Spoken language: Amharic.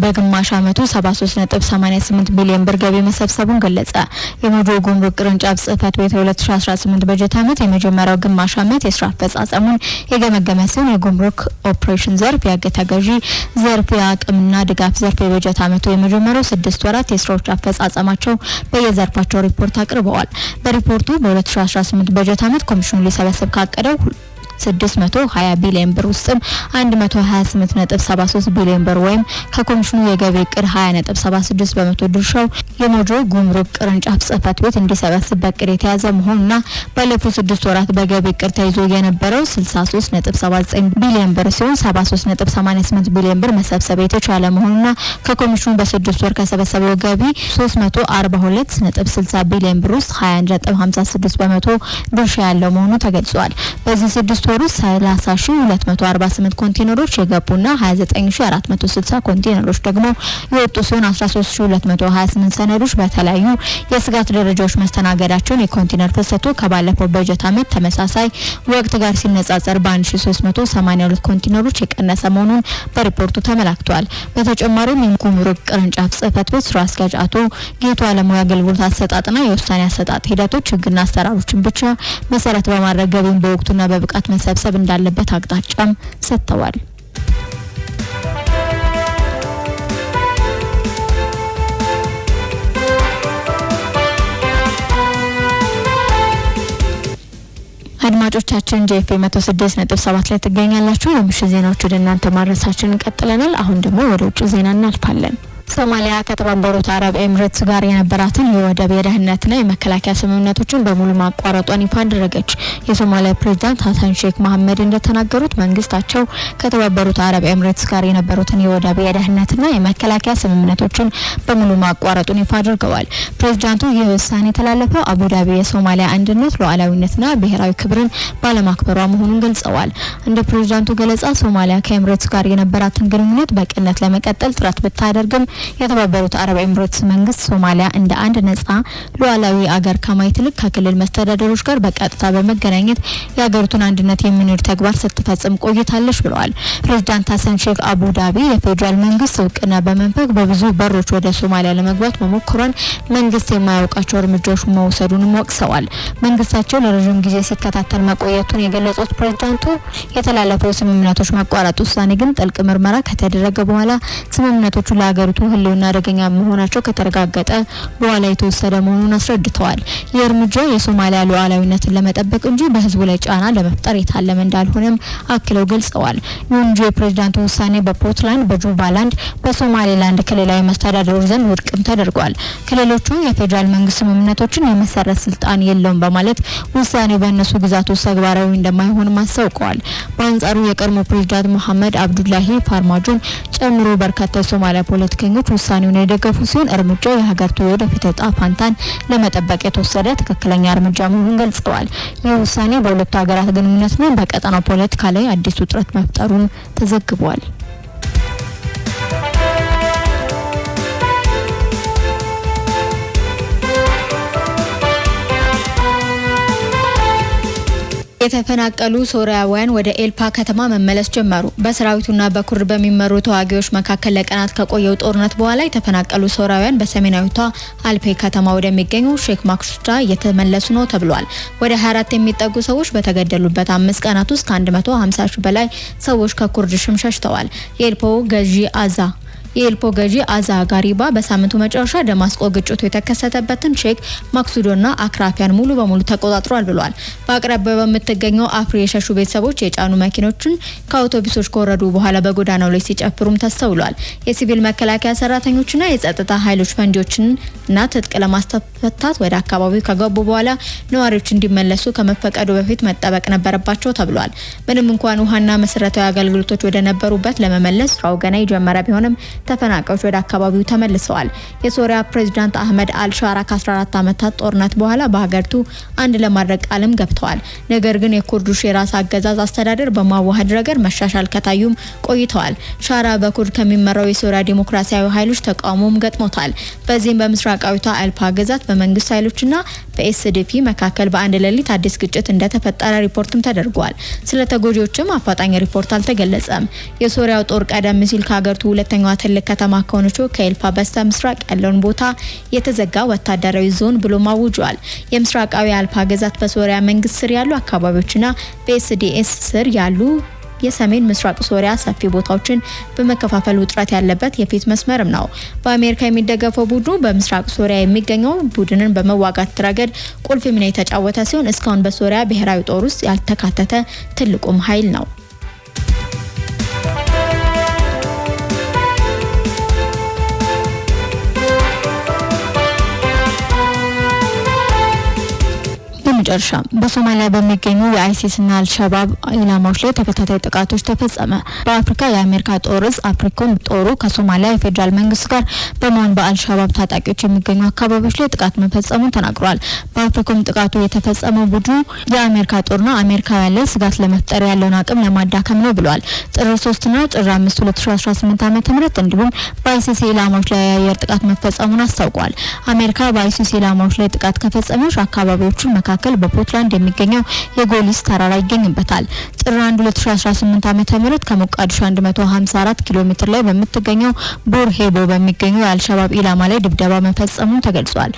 በግማሽ ዓመቱ 73.88 ቢሊዮን ብር ገቢ መሰብሰቡን ገለጸ። የሞጆ ጉምሩክ ቅርንጫፍ ጽህፈት ቤት የ2018 በጀት ዓመት የመጀመሪያው ግማሽ ዓመት የስራ አፈጻጸሙን የገመገመ ሲሆን፣ የጉምሩክ ኦፕሬሽን ዘርፍ፣ የህግ ተገዢ ዘርፍ፣ የአቅምና ድጋፍ ዘርፍ የበጀት ዓመቱ የመጀመሪያው 6 ወራት የስራዎች አፈጻጸማቸው በየዘርፋቸው ሪፖርት አቅርበዋል። በሪፖርቱ በ2018 በጀት ዓመት ኮሚሽኑ ሊሰበስብ ካቀደው 620 ቢሊዮን ብር ውስጥም 128.73 ቢሊዮን ብር ወይም ከኮሚሽኑ የገቢ እቅድ 20.76% ድርሻው የሞጆ ጉምሩክ ቅርንጫፍ ጽህፈት ቤት እንዲሰበስብ በእቅድ የተያዘ መሆኑና ባለፉት 6 ወራት በገቢ እቅድ ተይዞ የነበረው 63.79 ቢሊዮን ብር ሲሆን 73.88 ቢሊዮን ብር መሰብሰብ የተቻለ መሆኑና ከኮሚሽኑ በ6 ወር ከሰበሰበው ገቢ 342.60 ቢሊዮን ብር ውስጥ 21.56% ድርሻ ያለው መሆኑ ተገልጿል። በዚህ 6 ወር ውስጥ 30,248 ኮንቴነሮች የገቡና 29,460 ኮንቴነሮች ደግሞ የወጡ ሲሆን 13,228 ሰነዶች በተለያዩ የስጋት ደረጃዎች መስተናገዳቸውን፣ የኮንቴነር ፍሰቱ ከባለፈው በጀት ዓመት ተመሳሳይ ወቅት ጋር ሲነጻጸር በ1382 ኮንቴነሮች የቀነሰ መሆኑን በሪፖርቱ ተመላክቷል። በተጨማሪም የጉምሩክ ቅርንጫፍ ጽህፈት ቤት ስራ አስኪያጅ አቶ ጌቱ አለሙ የአገልግሎት አሰጣጥና የውሳኔ አሰጣጥ ሂደቶች ህግና አሰራሮችን ብቻ መሰረት በማድረግ ገቢውን በወቅቱና በብቃት መሰብሰብ እንዳለበት አቅጣጫም ሰጥተዋል። አድማጮቻችን፣ ጄኤፍኤም 106.7 ላይ ትገኛላችሁ። የምሽት ዜናዎች ወደ እናንተ ማድረሳችንን ቀጥለናል። አሁን ደግሞ ወደ ውጭ ዜና እናልፋለን። ሶማሊያ ከተባበሩት አረብ ኤምሬትስ ጋር የነበራትን የወደብ፣ የደህንነትና የመከላከያ ስምምነቶችን በሙሉ ማቋረጧን ይፋ አደረገች። የሶማሊያ ፕሬዚዳንት ሀሰን ሼክ መሐመድ እንደተናገሩት መንግስታቸው ከተባበሩት አረብ ኤምሬትስ ጋር የነበሩትን የወደብ፣ የደህንነትና የመከላከያ ስምምነቶችን በሙሉ ማቋረጡን ይፋ አድርገዋል። ፕሬዚዳንቱ ይህ ውሳኔ የተላለፈው አቡዳቢ የሶማሊያ አንድነት፣ ሉዓላዊነትና ብሔራዊ ክብርን ባለማክበሯ መሆኑን ገልጸዋል። እንደ ፕሬዚዳንቱ ገለጻ ሶማሊያ ከኤምሬትስ ጋር የነበራትን ግንኙነት በቅንነት ለመቀጠል ጥረት ብታደርግም የተባበሩት አረብ ኤምሬትስ መንግስት ሶማሊያ እንደ አንድ ነጻ ሉዓላዊ አገር ከማየት ይልቅ ከክልል መስተዳደሮች ጋር በቀጥታ በመገናኘት የሀገሪቱን አንድነት የሚንድ ተግባር ስትፈጽም ቆይታለች ብለዋል። ፕሬዚዳንት ሀሰን ሼክ አቡ ዳቢ የፌዴራል መንግስት እውቅና በመንፈግ በብዙ በሮች ወደ ሶማሊያ ለመግባት መሞከሯን፣ መንግስት የማያውቃቸው እርምጃዎች መውሰዱንም ወቅሰዋል። መንግስታቸው ለረዥም ጊዜ ሲከታተል መቆየቱን የገለጹት ፕሬዚዳንቱ የተላለፈው ስምምነቶች መቋረጥ ውሳኔ ግን ጥልቅ ምርመራ ከተደረገ በኋላ፣ ስምምነቶቹ ለሀገሪቱ ህልውና አደገኛ መሆናቸው ከተረጋገጠ በኋላ የተወሰደ መሆኑን አስረድተዋል። ይህ እርምጃ የሶማሊያ ሉዓላዊነትን ለመጠበቅ እንጂ በህዝቡ ላይ ጫና ለመፍጠር የታለመ እንዳልሆነም አክለው ገልጸዋል። ይሁን እንጂ የፕሬዚዳንቱ ውሳኔ በፑንትላንድ፣ በጁባላንድ፣ በሶማሌላንድ ክልላዊ መስተዳድሮች ዘንድ ውድቅም ተደርጓል። ክልሎቹ የፌዴራል መንግስት ስምምነቶችን የመሰረዝ ስልጣን የለውም በማለት ውሳኔው በእነሱ ግዛት ውስጥ ተግባራዊ እንደማይሆንም አስታውቀዋል። በአንጻሩ የቀድሞ ፕሬዚዳንት መሐመድ አብዱላሂ ፋርማጆን ጨምሮ በርካታ የሶማሊያ ፖለቲከኞች ውሳኔውን የደገፉ ሲሆን እርምጃው የሀገሪቱ የወደፊት እጣ ፋንታን ለመጠበቅ የተወሰደ ትክክለኛ እርምጃ መሆኑን ገልጸዋል። ይህ ውሳኔ በሁለቱ ሀገራት ግንኙነትና በቀጠናው ፖለቲካ ላይ አዲስ ውጥረት መፍጠሩን ተዘግቧል። የተፈናቀሉ ሶሪያውያን ወደ አሌፖ ከተማ መመለስ ጀመሩ። በሰራዊቱና በኩርድ በሚመሩ ተዋጊዎች መካከል ለቀናት ከቆየው ጦርነት በኋላ የተፈናቀሉ ሶሪያውያን በሰሜናዊቷ አሌፖ ከተማ ወደሚገኙ ሼክ ማክሱዳ እየተመለሱ ነው ተብሏል። ወደ 24 የሚጠጉ ሰዎች በተገደሉበት 5 ቀናት ውስጥ ከ150 ሺህ በላይ ሰዎች ከኩርድ ሽም ሸሽተዋል። የአሌፖ ገዢ አዛ ጋሪባ በሳምንቱ መጨረሻ ደማስቆ ግጭቱ የተከሰተበትን ሼክ ማክሱዶና አክራፊያን ሙሉ በሙሉ ተቆጣጥሯል ብሏል። በአቅራቢያው በምትገኘው አፍሪ የሸሹ ቤተሰቦች የጫኑ መኪኖችን ከአውቶቡሶች ከወረዱ በኋላ በጎዳናው ላይ ሲጨፍሩም ተስተውሏል። የሲቪል መከላከያ ሰራተኞችና የጸጥታ ኃይሎች ፈንጂዎችን እና ትጥቅ ለማስፈታት ወደ አካባቢው ከገቡ በኋላ ነዋሪዎች እንዲመለሱ ከመፈቀዱ በፊት መጠበቅ ነበረባቸው ተብሏል። ምንም እንኳን ውሃና መሰረታዊ አገልግሎቶች ወደ ነበሩበት ለመመለስ ስራው ገና የጀመረ ቢሆንም ተፈናቃዮች ወደ አካባቢው ተመልሰዋል። የሶሪያ ፕሬዚዳንት አህመድ አልሻራ ከ14 ዓመታት ጦርነት በኋላ በሀገሪቱ አንድ ለማድረግ ቃልም ገብተዋል። ነገር ግን የኩርዶች የራስ አገዛዝ አስተዳደር በማዋሃድ ረገድ መሻሻል ከታዩም ቆይተዋል። ሻራ በኩርድ ከሚመራው የሶሪያ ዲሞክራሲያዊ ኃይሎች ተቃውሞም ገጥሞታል። በዚህም በምስራቃዊቷ አሌፖ ግዛት በመንግስት ኃይሎችና በኤስዲኤፍ መካከል በአንድ ሌሊት አዲስ ግጭት እንደተፈጠረ ሪፖርትም ተደርጓል። ስለ ተጎጂዎችም አፋጣኝ ሪፖርት አልተገለጸም። የሶሪያው ጦር ቀደም ሲል ከሀገሪቱ ሁለተኛዋ ትልቅ ትልቅ ከተማ ከሆነችው ከኤልፓ በስተ ምስራቅ ያለውን ቦታ የተዘጋ ወታደራዊ ዞን ብሎ አውጇል። የምስራቃዊ አልፓ ግዛት በሶሪያ መንግስት ስር ያሉ አካባቢዎችና በኤስዲኤስ ስር ያሉ የሰሜን ምስራቅ ሶሪያ ሰፊ ቦታዎችን በመከፋፈል ውጥረት ያለበት የፊት መስመርም ነው። በአሜሪካ የሚደገፈው ቡድኑ በምስራቅ ሶሪያ የሚገኘው ቡድንን በመዋጋት ረገድ ቁልፍ ሚና የተጫወተ ሲሆን እስካሁን በሶሪያ ብሔራዊ ጦር ውስጥ ያልተካተተ ትልቁም ኃይል ነው። በመጨረሻ በሶማሊያ በሚገኙ የአይሲስና አልሸባብ ኢላማዎች ላይ ተከታታይ ጥቃቶች ተፈጸመ። በአፍሪካ የአሜሪካ ጦር እዝ አፍሪኮም ጦሩ ከሶማሊያ የፌዴራል መንግስት ጋር በመሆን በአልሸባብ ታጣቂዎች የሚገኙ አካባቢዎች ላይ ጥቃት መፈጸሙን ተናግሯል። በአፍሪኮም ጥቃቱ የተፈጸመው ቡድኑ የአሜሪካ ጦርና አሜሪካውያን ላይ ስጋት ለመፍጠር ያለውን አቅም ለማዳከም ነው ብሏል። ጥር 3ና ጥር 5 2018 ዓ.ም እንዲሁም በአይሲስ ኢላማዎች ላይ የአየር ጥቃት መፈጸሙን አስታውቋል። አሜሪካ በአይሲስ ኢላማዎች ላይ ጥቃት ከፈጸመች አካባቢዎቹ መካከል በፑንትላንድ የሚገኘው የጎሊስ ተራራ ይገኝበታል። ጥር 1 2018 ዓ.ም ከሞቃዲሾ 154 ኪሎ ሜትር ላይ በምትገኘው ቡር ሄቦ በሚገኘው የአልሸባብ ኢላማ ላይ ድብደባ መፈጸሙን ተገልጿል።